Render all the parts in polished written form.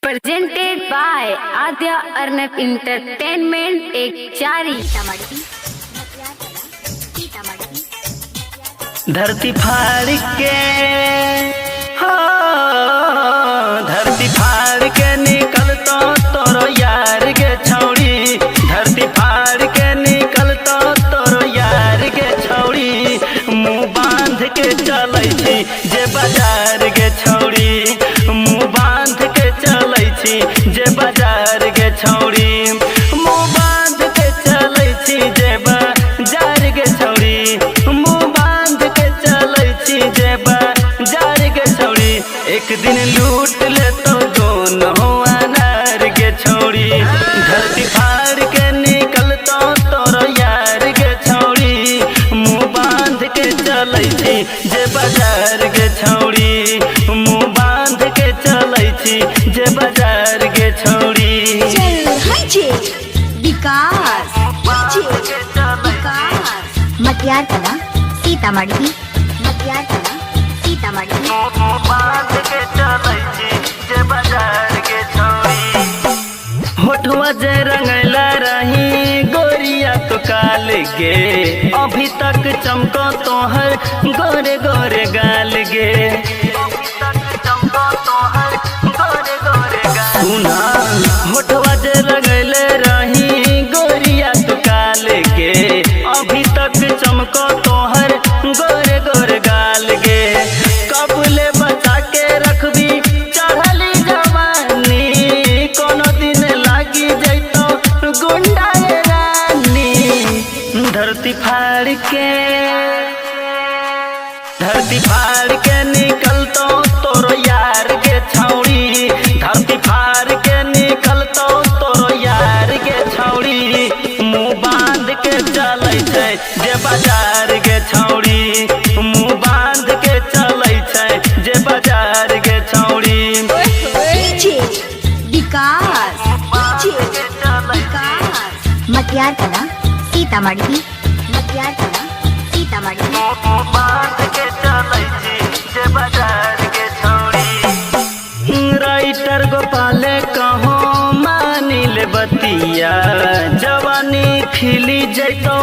Presented by Adya Arnab Entertainment Ekchari. धरती फाड़ के, हो धरती फाड़ के निकल तो तोरो यार के छौड़ी। धरती फाड़ के निकल तो तोरो यार के छौड़ी। मुँह बांध के चलै छी जे बाजार के छौड़ी। मुँह बांध के चलै छी जे बाजार के छौड़ी। मुँह बांध के चलै छी जे बाजार के छौड़ी। मुँह बांध के चलै छी जे बाजार के छौड़ी। एक दिन लूट ले तो दोनों अनार के छौड़ी। धरती फाड़ के निकल तो तोरो यार के छौड़ी। मुँह बांध के चलै छी जे बाजार के छौड़ी। मुँह बांध के चलै छी जे बाजार के छौड़ी। विकास विकास मटियार कला सीतामढ़ी। मटियार कला सीतामढ़ी। बांध के चलै छी जे बाजार के छौड़ी। होठवा जे रंगैला रही गोरिया तो काल गे। अभी तक चमको तोहर गोरे गोरे गाल गे। अभी तक चमको तोहर गोरे गोरे गाल। सुना होठवा जे रंगैले रही गोरिया तो काल गे। अभी तक चमको तोहर गोरे गोरे गाल गे। कबले बचा के रखबी चढ़ली जवानी। कोनो दिन लागी जैतो गुंडा ये रानी। धरती फाड़ के, धरती फाड़ के निकल तो तोरो यार के छौड़ी। धरती फाड़ के निकल तो तोरो यार के छौड़ी। मुँह बांध के चलै छै जे बाजार के छौड़ी। मुँह बांध के चलै छै जे बाजार के छौड़ी। डीजे विकास विकास मटियार कला सीतामढ़ी। मटियार कला सीतामढ़ी। बांध के चलै छी जे बाजार के छौड़ी। राइटर गोपाले कहो मानिल बतिया। जवानी खिली जैतो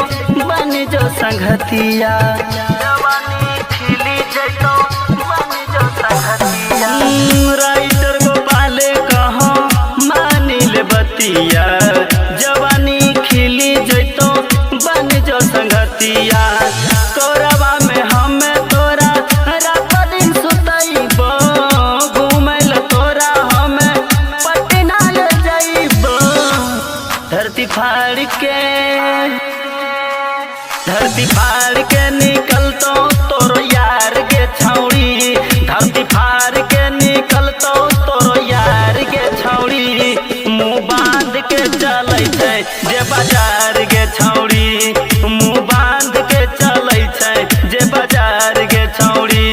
बन जो संगतिया। जवानी खिली जैतो बन जो संगतिया। राइटर गोपाले कहो मानिल बतिया। जवानी खिली जैतो बन जो संगतिया। कोरबा में हमें तोरा रात दिन सुतैबो। घुमैल तोरा हमें पटना ले जैबो। धरती फाड़ के, धरती फाड़ के निकल तो तोरो यार के छौड़ी। धरती फाड़ के निकल तो तोरो यार के छौड़ी। मुँह बांध के चलै छै जे बाजार के छौड़ी। मुँह बांध के चलै छै जे बाजार के छौड़ी।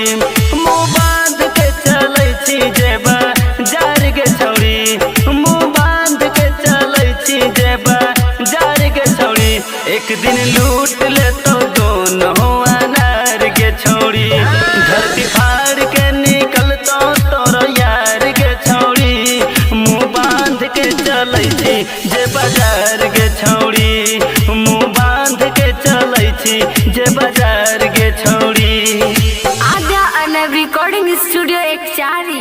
मुँह बांध के चलै छी जे बाजार के छौड़ी। मुँह बांध के चलै छी जे बाजार के छौड़ी। एक दिन लूट ले तो दोनों अनार के छौड़ी। धरती फाड़ के निकल तो तोरो यार के छौड़ी। मुँह बांध के चलै छी जे बाजार के छौड़ी। मुँह बांध के चलै छी जे बाजार के छौड़ी। Adya Arnab Recording Studio Ekchari.